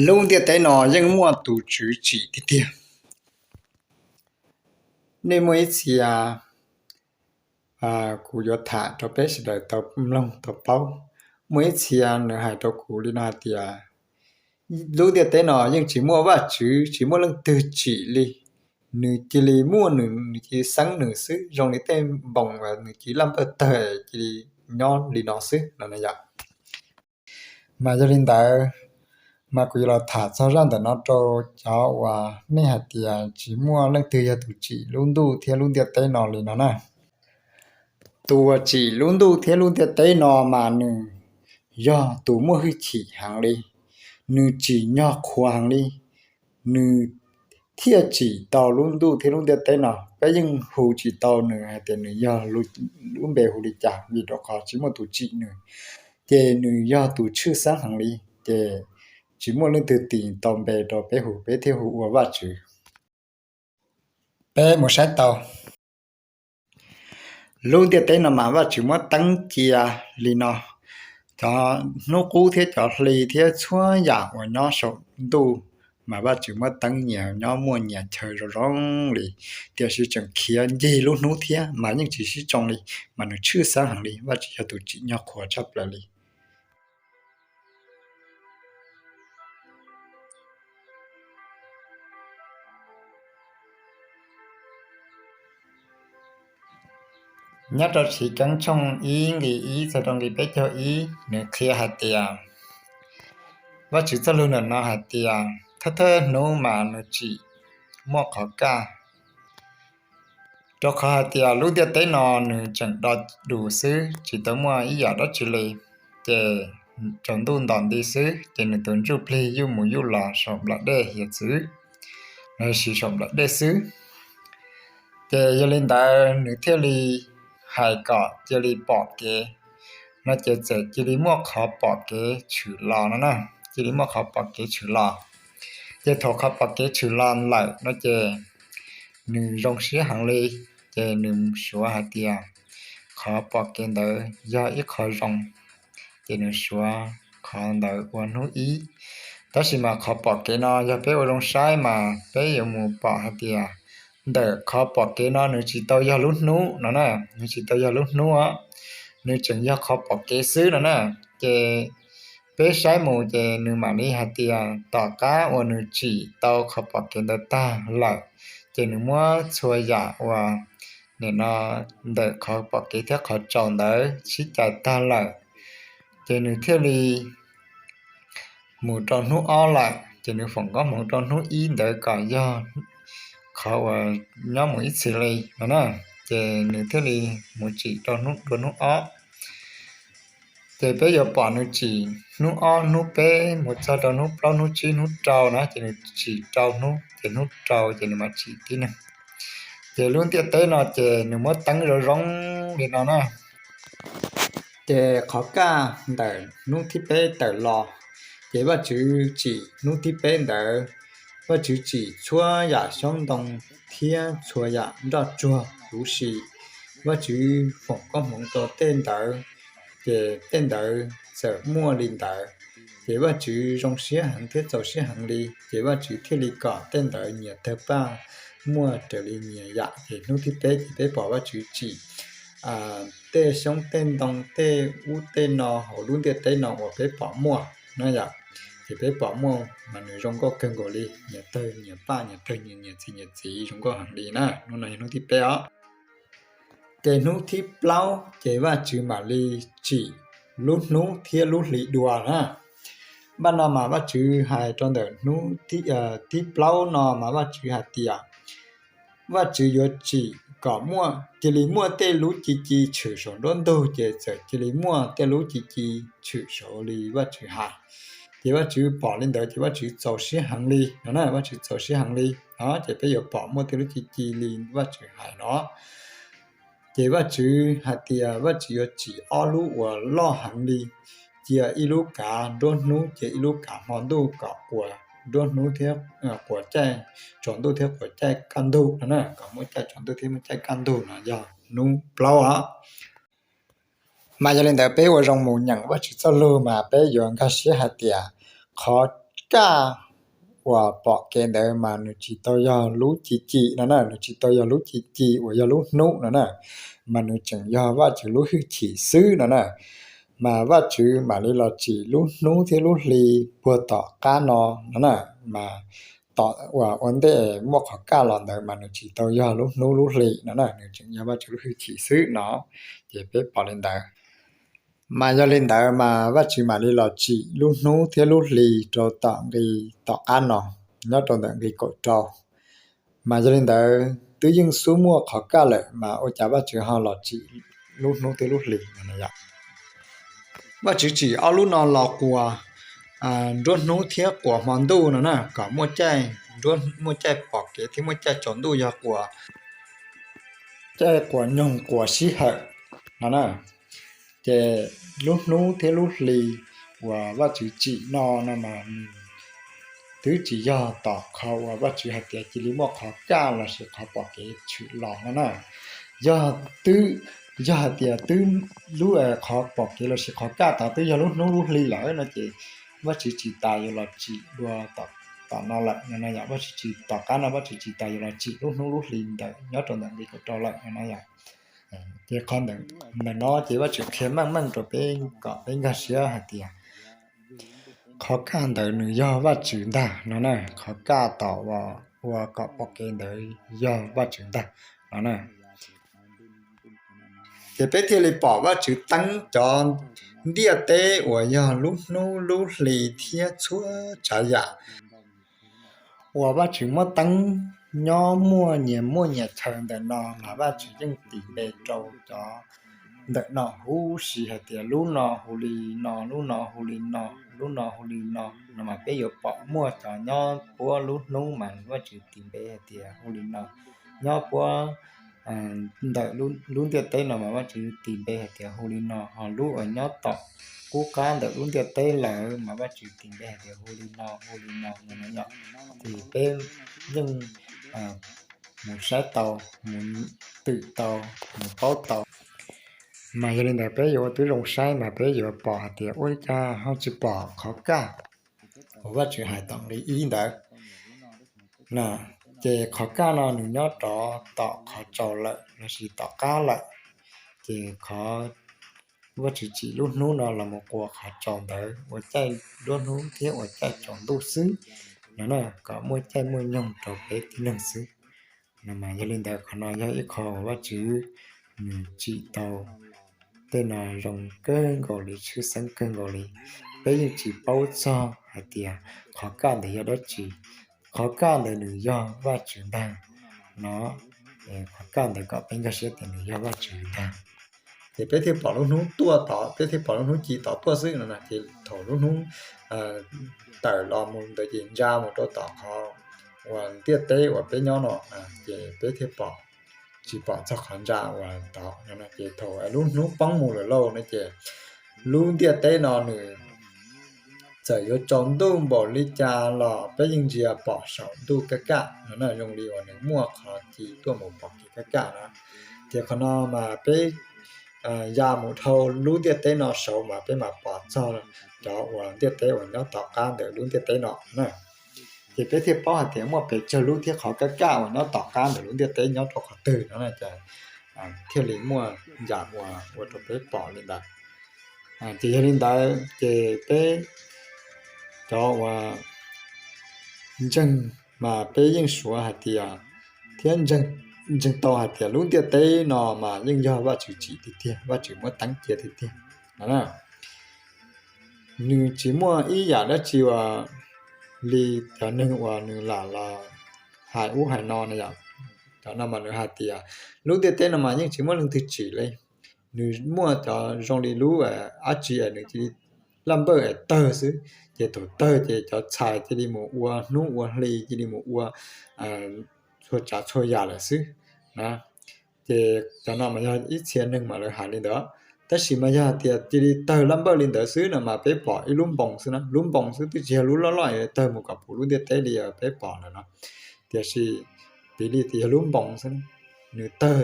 Lub ntiaj teb no yeej muaj tus tswv tsim tiag tiag. Nej muaj ib txhia, kuv yuav tham rau peb sawv daws tau mloog tau paub. Muaj ib txhia nws hais rau kuv li no hais tias, lub ntiaj teb no yeej tsis muaj Vajtswv, tsis muaj leej twg tsim li. Nws cia li muaj nws, nws cia li xeeb nws xwb, zoo li tej npoo uas nws cia li laj npawj tawg cia li nyob li no xwb no yom. Mas yog li ntawd, mas kuv yuav los tham txog zaj ntawm no rau cov uas nej hais tias tsis muaj leej twg yog tus tsim lub ntuj thiab lub ntiaj teb no li no na. Tus uas tsim lub ntuj thiab lub ntiaj teb no mas nws yog tus muaj hwj chim heev li, nws tsim nyog qhuav heev li, nws thiaj tsim tau lub ntuj thiab lub ntiaj teb no. Peb yeej hu tsis tau nws hais tias nws yog lub npe hu li cas, vim rau qhov tsis muaj tus tsim nws, ces nws yog tus tshwj xeeb heev li, ces tsis muaj leej twg tis tau npe rau peb hu, peb thiaj hu ua Vajtswv. Peb mus saib tau. Lub ntiaj teb no mas Vajtswv muab teeb cia li no, cov hnub qub thiab cov hli thiab txhua yam uas nyob saum ntuj, mas Vajtswv muab teeb nyias nyob muaj nyias chaw zoo zoo li, tiam sis tseem khiav ncig lub hnub thiab mas yeej tsis sib tsoo li, mas nws tshwj xeeb heev li, Vajtswv yog tus tsim nyog qhuav tshaj plaws li. Nyob rau Chiv Keeb tshooj ib nqe ib txog rau nqe peb caug ib, nws qhia hais tias, Vajtswv txoj lus ntawm no hais tias, thawj thawj hnub mas nws tsim muaj qhov kaj, rau qhov hais tias lub ntiaj teb no nws tseem do dus xwb, tsis tau muaj ib yam dab tsi li, ces tsaus ntuj ntos nti xwb, ces nws tus ntsuj plig yuj mus yuj los saum nplawm dej hiav txwv, los sis saum nplawm dej xwb. Ces yog li ntawd nws thiaj li hais kom cia li pom kev, no ces txawm cia li muaj qhov pom kev tshwm los no na, cia li muaj qhov pom kev tshwm los. Ces thaum qhov pom kev tshwm los lawm no ces nws zoo siab heev li, ces nws suav hais tias qhov pom kev ntawd yog ib qho zoo, ces nws suav qhov ntawd ua hnub ib. Tab sis mas qhov pom kev no yog peb ua zoo saib mas peb yuav mus pom hais tias ntawm qhov pom kev no nws tsis tau yog lub hnub no na, nws tsis tau yog lub hnub os, nws tseem yog qhov pom kev xwb no na. Ces peb saib mus ces nws mam li hais tias tom qab uas nws tsim tau qhov pom kev ntawd tag lawm, ces nws muab txhua yam uas nim no ntawm qhov pom kev thiab qhov tsaus ntawd sib cais tag lawm, ces nws thiaj li mus rau hnub ob lawm, ces nws foom koob hmoov rau hnub ib ntawd kom yog qhov uas nyob mus ib txhis li no na, ces nws thiaj li mus tsim rau hnub dua hnub ob. Ces peb yuav pom nws tsim hnub ob hnub peb mus txog rau hnub plaub hnub tsib hnub rau na, ces nws tsim rau hnub, ces hnub rau ces nws mam tsim tib neeg. Ces lub ntiaj teb no ces nws muab teeb zoo zoo li no na. Ces qhov kaj ntawm hnub thib peb tawm los, ces Vajtswv tsim hnub thib peb ntawd, Vajtswv tsim txhua yam xyoob ntoo thiab txhua yam nroj tsuag huv si. Vajtswv foom koob hmoov rau tej ntawd, ces tej ntawd txawm muaj li ntawd. Ces Vajtswv zoo siab heev thiab txaus siab heev li, ces Vajtswv thiaj li kom tej ntawd nyias tawg paj muaj raws li nyias yam. Ces hnub thib peb ces peb pom Vajtswv tsim tej xyoob tej ntoo tej ub tej no hauv lub ntiaj teb no uas peb pom muaj na yom. Ces peb pom muaj mas nws zoo nkauj kawg nkaus li, nyias tawg nyias paj, nyias tawg nyias niam txiv nyias txiv, zoo nkauj heev li na. Hnub no yog hnub thib peb os. Ces hnub thib plaub ces Vajtswv mam li tsim lub hnub thiab lub hli dua na. Npaj no mas Vajtswv hais rau ntawm hnub thib plaub no mas Vajtswv hais tias Vajtswv yuav tsim kom muaj, cia li muaj tej lub ci ci tshwm saum nruab ntug, ces txawm cia li muaj tej lub ci ci tshwm saud li Vajtswv hais. Ces Vajtswv pom li ntawd ces Vajtswv txaus siab heev li no na, Vajtswv txaus siab heev li no. Ces peb yuav pom muaj tej lub ci ci li Vajtswv hais no. Ces Vajtswv hais tias Vajtswv yuav tsim ob lub uas loj heev li, cia ib lub kav nruab hnub, cia ib lub kav hmo ntuj kom quas nruab hnub thiab quas caij tsaus ntuj thiab quas caij kaj ntug no na, kom muaj caij tsaus ntuj thiab muaj caij kaj ntug no yog hnub plaub os. Mas yog li ntawd peb ua zoo mus nyeem Vajtswv txoj lus mas peb yuav nkag siab hais tias qhov kaj uas pom kev ntawd mas nws tsis tau yog lub ci ci no na, nws tsis tau yog lub ci ci uas yog lub hnub no na, mas nws tseem yog Vajtswv lub hwj chim xwb no na. Mas Vajtswv mam li los tsim lub hnub thiab lub hli puag tom qab no no na, mas tom uas ua ntej muaj qhov kaj los ntawd mas nws tsis tau yog lub hnub lub hli no na, nws tseem yog Vajtswv lub hwj chim xwb no. Ces peb pom li ntawd. Mas yog li ntawd mas Vajtswv mam li los tsim lub hnub thiab lub hli rau tom nqi tom qab no, nyob rau ntawm nqi kaum rau. Mas yog li ntawd twb yeej xub muaj qhov kaj lawm mas ua cas Vajtswv ho los tsim lub hnub thiab lub hli no yom? Vajtswv tsim ob lub no los quas nruab hnub thiab quas hmo ntuj no na, kom muaj caij pom kev thiab muaj caij tsaus ntuj, yog quas caij quas nyoog quas sij hawm no na. Ces lub hnub thiab lub hli uas Vajtswv tsim no no mas nws twb tsis yog tom qhov uas Vajtswv hais tias cia li muaj qhov kaj lossis qhov pom kev tshwm los no na. Yog twb, yog hais tias twb lub qhov pom kev lossis qhov kaj tod twb yog lub hnub lub hli lawm no ces Vajtswv tsis tas yuav los tsim dua tom no lawm no yom. Vajtswv tsis, tom qab no Vajtswv tsis tas yuav los tsim lub hnub lub hli ntawm nyob rau ntawm nqi kaum rau lawm no yom. Ces qhov ntawm no ces Vajtswv qhia meej meej rau peb kom peb nkag siab hais tias qhov kaj ntawd nws yog Vajtswv ntag no na, qhov kaj tom uas ua kom pom kev ntawd yog Vajtswv ntag no na. Ces peb thiaj li pom Vajtswv teeb cov ntiaj teb uas yog lub hnub lub hli thiab txhua tsav yam uas Vajtswv muab teeb nyob muaj nyias muaj nyias chaw ntawm no mas Vajtswv yeej tis npe rau cov ntawm no huv si hais tias lub no hu li no, lub no hu li no, lub no hu li no no mas peb yuav pom muaj cov nyob puab lub hnub mas Vajtswv tis npe hais tias hu li no, nyob puab ntawm lub ntiaj teb no mas Vajtswv tis npe hais tias hu li no, ho lub uas nyob tom qub qab ntawm lub ntiaj teb lawm mas Vajtswv tis npe hais tias hu li no, hu li no no yom. Ces peb yeej mus saib tau, mus twm tau, mus paub tau. Mas yog li ntawd peb yuav ua tib zoo saib mas peb yuav pom hais tias ua li cas ho tsis pom qhov kaj uas Vajtswv hais tom nqi ib ntawd. Ces qhov kaj no nws nyob rov tom qhov tsaus lawm lossis tom qab lawm. Ces qhov Vajtswv tsim lub hnub no los mus quas qhov tsaus ntawd ua caij nruab hnub thiab ua caij tsaus ntuj xwb no na, kom muaj caij muaj nyoog rau peb tib neeg xwb no. Mas yog li ntawd qhov no yog ib qho uas Vajtswv nws tsim tau tej no zoo kawg nkaus li, tshwj xeeb kawg nkaus li. Peb yeej tsis paub txog hais tias qhov kaj ntawd yog dab tsi. Qhov kaj ntawd nws yog Vajtswv ntag no. Qhov kaj ntawd kom peb nkag siab tias nws yog Vajtswv ntag. Ces peb thiaj pom lub hnub tuaj tod, peb thiaj pom lub hnub ci tod tuaj xwb no. Ces thaum lub hnub tawm los mus ntawd ces ntsa mus rau tom qhov uas ntiaj teb uas peb nyob no, ces peb thiaj pom, tsis pom txog qhov ntsa uas tod no. Ces thaum lub hnub poob mus lawm lauj no ces lub ntiaj teb no nws txawm yuav tsaus ntuj npaum li cas los peb yeej ntsia pom saum ntuj kaj kaj no na, zoo li uas nws muaj qhov ci tuaj mus pom kev kaj kaj na. Ces qhov no mas peb ya mus dhau lub ntiaj teb no saud mas peb mam pom txog cov uas ntiaj teb uas nyob tom qab ntawm lub ntiaj teb no na. Ces peb thiaj paub hais tias muaj pes tsawg lub thiab qhov kaj kaj uas nyob tom qab ntawm lub ntiaj teb nyob rau qhov twg no na, ces thiaj li muaj yam uas ua rau peb pom li ntawd. Ces yog li ntawd ces peb cov uas ntseeg mas peb yeej suav hais tias, thiab ntseeg tau hais tias lub ntiaj teb no mas yeej yog Vajtswv tsim tiag tiag, Vajtswv muab teeb cia tiag tiag no. Nws tsis muaj ib yam dab tsi uas li cov neeg uas nws lam los hais ub hais no na yom. Cov no mas nws hais tias lub ntiaj teb no mas yeej tsis muaj leej twg tsim li. Nws muaj cov zoo li lub dab tsi es nws cia li laj npawj es tawg xwb, ces thaum tawg ces cov txhais cia li mus ua hnub ua hli, cia li mus ua txhua tsav txhua yam lawm xwb na. Ces cov no mas yog ib txhia neeg mas lawv hais li ntawd. Tab sis mas yog tias cia li tawg laj npawj li ntawd xwb no mas peb pom ib lub npoo xwb na, lub npoo xwb twb tsis yog lub loj loj tawg mus kom puv lub ntiaj teb li peb pom ntawm no. Tiam sis piv li tias yog lub npoo xwb, nws tawg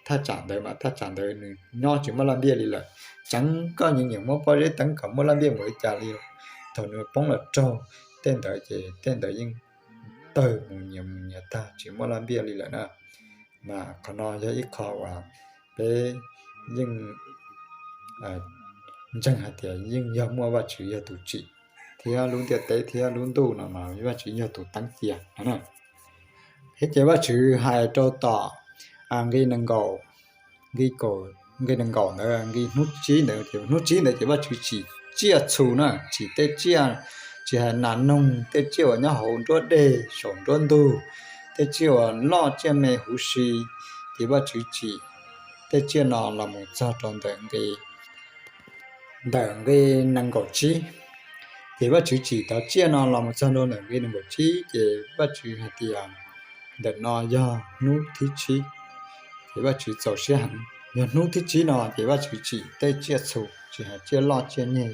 thaj tsam ntawd mas thaj tsam ntawd nws nyob tsis muaj laj npiaj li lawm. Tseev koj nyeem nyeem muab pob zeb teeb kom muaj laj npiaj mus li cas li, thaum nws poob los raug tej ntawd ces tej ntawd yeej tawg mus nyias mus nyias tag tsis muaj laj npiaj li lawm na. Mas qhov no yog ib qho uas peb yeej ntseeg hais tias yeej yog muaj Vajtswv yog tus tsim thiab lub ntiaj teb thiab lub ntuj no mas Vajtswv yog tus teeb cia no. Thiab ces Vajtswv hais rau tom nqi nees nkaum, nqi nees nkaum ntawd, nqi hnub tsib ntawd, hnub tsib ntawd ces Vajtswv tsim tsiaj txhu na, tsim tej tsiaj, tsis hais nas noog, tej tsiaj uas nyob hauv nruab deg saum nruab ntug, tej tsiaj uas loj tsiaj me huv si, ces Vajtswv tsim tej tsiaj no los mus txog rau ntawm nqi ntawm nqi nees nkaum tsib. Ces Vajtswv tsim cov tsiaj no los mus txog rau ntawm nqi nees nkaum tsib ces Vajtswv hais tias ntawm no yog hnub thib tsib. Ces Vajtswv txaus siab heev, yog hnub thib tsib no ces Vajtswv tsim tej tsiaj txhu, tsis hais tsiaj loj tsiaj nyeg,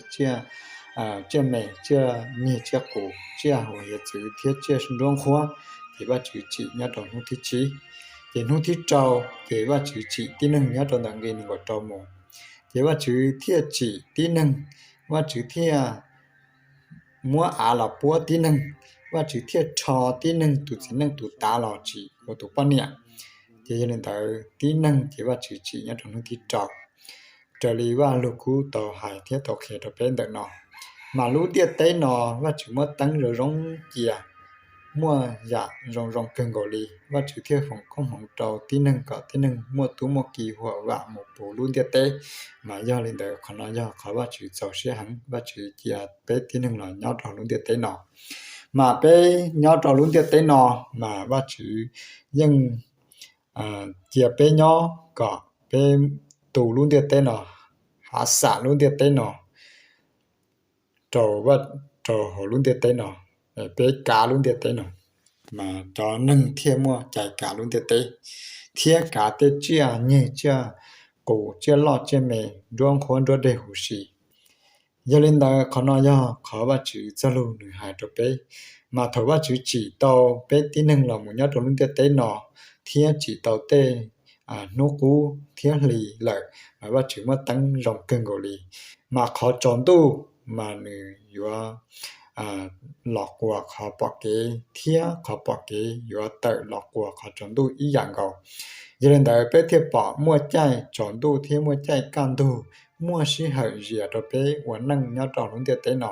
tsiaj me, tsiaj nyeg tsiaj qus, tsiaj hauv hiav txwv thiab tsiaj nruab nqhuab, ces Vajtswv tsim nyob rau hnub thib tsib. Ces hnub thib rau ces Vajtswv tsim tib neeg nyob rau ntawm nqi nees nkaum rau mus. Ces Vajtswv thiaj tsim tib neeg, Vajtswv thiaj muab av los puab tib neeg, Vajtswv thiaj rho tib neeg tus txiv neej tus tav los tsim ua tus poj niam. Ces yog li ntawd tib neeg ces Vajtswv tsim nyob rau hnub thib rau, raws li Vajluskub tau hais thiab tau qhia rau peb ntawm no. Mas lub ntiaj teb no Vajtswv muab teeb zoo zoo cia, muaj yam zoo zoo kawg nkaus li, Vajtswv thiaj foom koob hmoov rau tib neeg kom tib neeg muaj tub muaj ki huam vam mus puv lub ntiaj teb. Mas yog li ntawd qhov no yog qhov Vajtswv txaus siab heev, Vajtswv cia peb tib neeg los nyob rau lub ntiaj teb no. Mas peb nyob rau lub ntiaj teb no mas Vajtswv yeej cia peb nyob kom peb tu lub ntiaj teb no, hav xam lub ntiaj teb no rau, rau hauv lub ntiaj teb no, peb kav lub ntiaj teb no, mas cov neeg thiaj muaj cai kav lub ntiaj teb thiab kav tej tsiaj nyeg tsiaj qus tsiaj loj tsiaj me nruab nqhuab nruab deg huv si. Yog li ntawd qhov no yog qhov Vajtswv txoj lus nws hais rau peb. Mas thaum Vajtswv tsim tau peb tib neeg los mus nyob rau lub ntiaj teb no thiab tsim tau tej hnub qub thiab hli lawm, mas Vajtswv muab teeb zoo kawg nkaus li. Mas qhov tsaus ntuj mas nws yuav los quas qhov pom kev thiab qhov pom kev yuav tawm los quas qhov tsaus ntuj ib yam nkaus. Yog li ntawd peb thiaj pom muaj caij tsaus ntuj thiab muaj caij kaj ntug, muaj sij hawm zias rau peb ua neej nyob rau lub ntiaj teb no.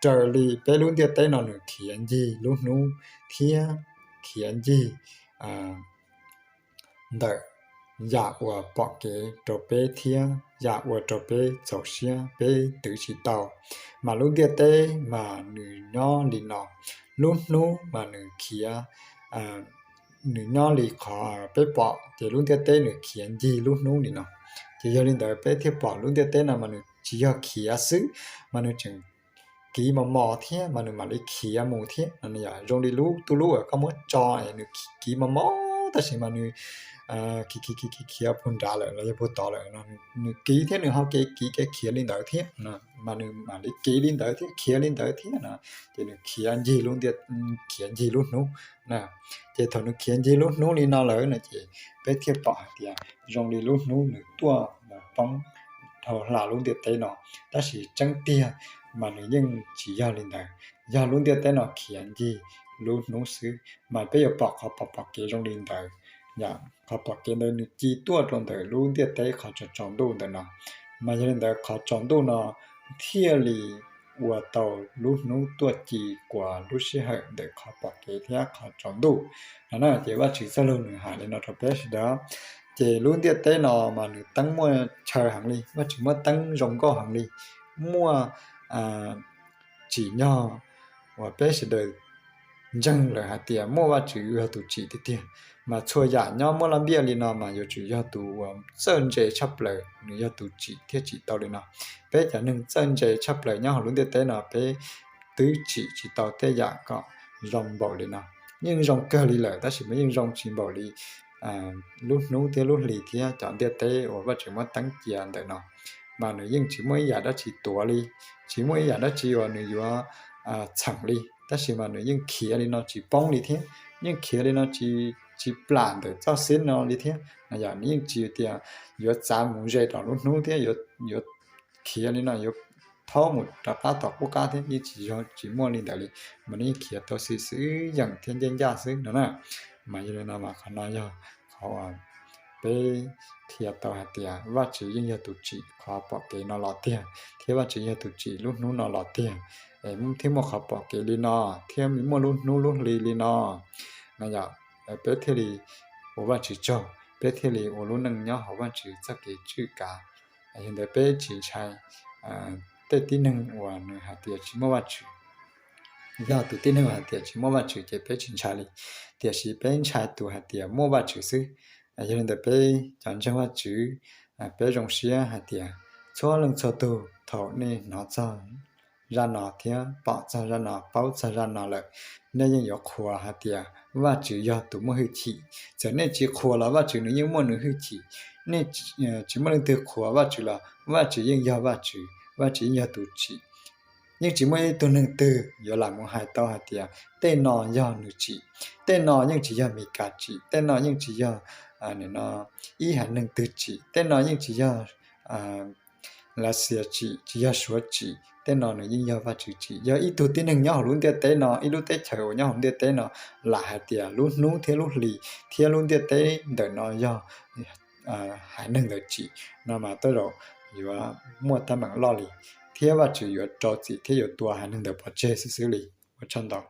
Raws li peb lub ntiaj teb no nws khiav ncig lub hnub thiab khiav ncig ntawm yam uas pom kev rau peb thiab yam ua rau peb txaus siab peb twv tsis tau. Mas lub ntiaj teb mas nws nyob li no, lub hnub mas nws khiav, nws nyob li qhov peb pom ces lub ntiaj teb nws khiav ncig lub hnub li no. Ces yog li ntawd peb thiaj pom lub ntiaj teb no mas nws tsis yog khiav xwb, mas nws tseem kiv mos mos thiab mas nws mam li khiav mus thiab no. Zoo li lub, tu lub uas koj muab tso es nws kiv mos mos tab sis mas nws khiav puag nrad lawm los yog puag tod lawm no, nws kiv thiab nws ho kev kiv kev khiav li ntawd thiab, mas nws mam li kiv li ntawd thiab khiav li ntawd thiab no. Ces nws khiav ncig lub ntiaj, khiav ncig lub hnub. Ces thaum nws khiav ncig lub hnub li no lawm no ces peb thiaj pom hais tias zoo li lub hnub nws tuaj mus poob dhau hla lub ntiaj teb no, tab sis tseeb tiag mas nws yeej tsis yog li ntawd, yog lub ntiaj teb no khiav ncig lub hnub xwb. Mas peb yuav pom qhov pom pom kev zoo li ntawd, qhov pom kev ntawd nws ci tuaj rau ntawm lub ntiaj teb qhov tsaus tsaus ntuj ntawm no. Mas yog li ntawd qhov tsaus ntuj no thiaj li ua tau lub hnub tuaj ci quas lub sij hawm ntawm qhov pom kev thiab qhov tsaus ntuj no na. Ces Vajtswv txoj lus nws hais li no rau peb sawv daws. Ces lub ntiaj teb no mas nws teeb muaj chaw heev li, Vajtswv muaj teeb zoo nkauj heev li, muaj tsim nyog uas peb sawv daws ntseeg lawm hais tias muaj Vajtswv yog tus tsim tiag tiag. Mas txhua yam nyob muaj laj npiaj li no mas yuav tsum yog tus uas txawj ntse tshaj plaws nws yog tus tsim thiaj tsim tau li no. Peb cov neeg txawj ntse tshaj plaws nyob hauv lub ntiaj teb no peb twb tsim tsis tau tej yam kom zoo npaum li no. Yeej zoo kawg li lawm tab sis mas yeej zoo tsis npaum li lub hnub thiab lub hli thiab cov ntiaj teb uas Vajtswv muab teeb cia ntawm no. Mas nws yeej tsis muaj ib yam dab tsi tuav li, tsis muaj ib yam dab tsi uas nws yuav txheem li, tab sis mas nws yeej khiav li no tsis poob li thiab, yeej khiav li no tsis, tsis plam ntawm txoj xib no li thiab. Yog nws yeej tsis tias yuav txav mus ze rau lub hnub thiab yuav khiav li no yuav thaub mus rov qab tom qub qab thiab, yeej tsis yog tsis muaj li ntawd li, mas nws yeej khiav tau xwb xwb yeem thiab ncaj ncaj xwb no na. Mas yog li no mas qhov no yog qhov peb qhia tau hais tias Vajtswv yeej yog tus tsim qhov pom kev no los tiag, thiab Vajtswv yog tus tsim lub hnub no los tiag, es thiaj muaj qhov pom kev li no, thiab muaj lub hnub lub hli li no. No yog peb thiaj li ua Vajtswv tsaug, peb thiaj li ua lub neej nyob hauv Vajtswv txoj kev tswj kav. Yog ntawd peb tsis ntshai tej tib neeg uas nws hais tias tsis muaj Vajtswv. Yog tus tib neeg hais tias tsis muaj Vajtswv ces peb tsis ntshai li, tiam sis peb ntshai tus hais tias muaj Vajtswv xwb. Yog li ntawd peb cov ntseeg Vajtswv, peb zoo siab hais tias txhua leej txhua tus, thaum nej hnov txog zaj no thiab pom txog zaj no, paub txog zaj no lawm, nej yeej yuav qhuas hais tias Vajtswv yog tus muaj hwj chim. Txawm nej tsis qhuas los Vajtswv nws yeej muaj nws hwj chim. Nej tsis muaj leej twg qhuas Vajtswv los Vajtswv yeej yog Vajtswv, Vajtswv yeej yog tus tsim. Yeej tsis muaj ib tug neeg twg yuav lam mus hais tau hais tias tej no yog nws tsim, tej no yeej tsis yog Meskas tsim, tej no yeej tsis yog ib haiv neeg twg tsim, tej no yeej tsis yog Lav Xias tsim, tsis yog Suav tsim, tej no nws yeej yog Vajtswv tsim. Yog ib tug tib neeg nyob hauv lub ntiaj teb no, ib lub teb chaws uas nyob hauv ntiaj teb no lam hais tias lub hnub thiab lub hli thiab lub ntiaj teb ntawm no yog haiv neeg ntawd tsim no mas tej zaum yuav muaj teeb meem loj li, thiab Vajtswv yuav rau txim thiab yuav tua haiv neeg ntawd pov tseg xwb xwb li. Ua tsaug ntau.